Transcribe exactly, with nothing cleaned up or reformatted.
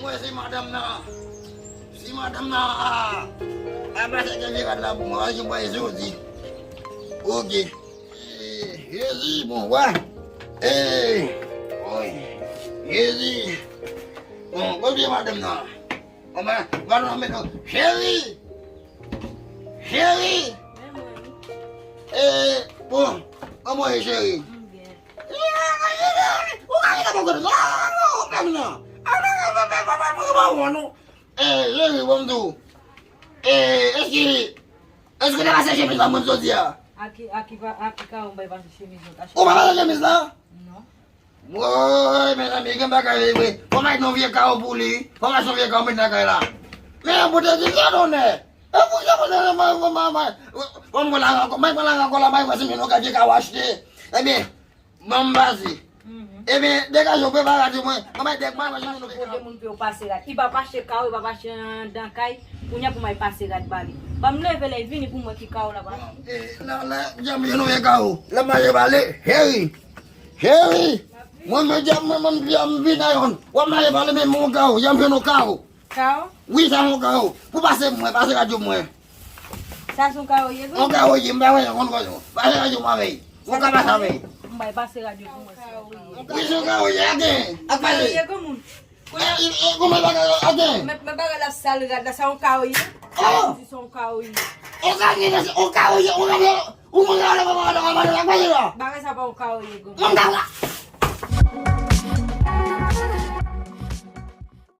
Mwen se madanm nan. Si madanm nan a, a pase gen vye rad la pou mwen, wè si mwen se odi. Oke. Jezi, bon, wè. Ee, oy. Jezi. Bon, kote madanm nan? Bon, mwen, mwen, mwen, mwen, cheri. Cheri. Ee, bon, kòman w ye, cheri? Ou ka vin nan pòkòt non, non, non, non. Ee, cheri, bon, m di w. Ee, èske, èske w te pase chemiz la mwen jodi a? A ki, a ki pa, a ki ka ou bay pase chemiz ou ta chemiz? Ou pa pase chemiz la? Non. Woy, mezanmi, gen bagay vre. Fò m al nan vye kawo pou li. Fò m al nan vye kawo mwen nan kay la. Men yon boutèy di sa donè. E pou sa mwen nan mwen mwen mwen mwen mwen mwen la rankò, mwen mwen la rankò la, mwen mwen se mwen nou ka vye kawo achte. Ebyen, Ban m pase. Ebyen, degaje w, prepare radyo mwen. Ban m bay dèk mwen, mwen jwenn nou. Kote moun pou yo pase rad. Li pa pase kawo, li pa pase anndan kay. Kounye a pou mwen pase rad ba li. Ban m leve lè vini pou mwen ki kawo la pase. La, la, janm jwenn yon kawo. La, mwen pale. Cheri. Cheri. Mwen, mwen, mwen, mwen, mwen, mwen vin a yon. W ap mare pale, men mwen yon kawo. Janm jwenn yon kawo. Kawo? Wi, sa yon kawo. Pou pase pou mwen, pase radyo pou mwen. Sa se yon kawo ye vre? Yon kawo ye, m pa wè yon konn kòz. Pase radyo pou mwen avèy. Ou ka pase avèy. M bay pase radyo pou mwen. Wi, se yon kawo ye, aten. Ak pase. Kawo ye, granmoun. E, e, e, kòman bagay la, aten? Men, men bagay la sal rad la, sa yon kawo ye? Oh! Di se yon kawo ye. Yon kawo ye, yon kawo ye, yon kawo ye. Ou mwen gade kòman gade kòman gade la, gade la. Bagay sa pa yon kawo ye, granmoun. Mwen gade la.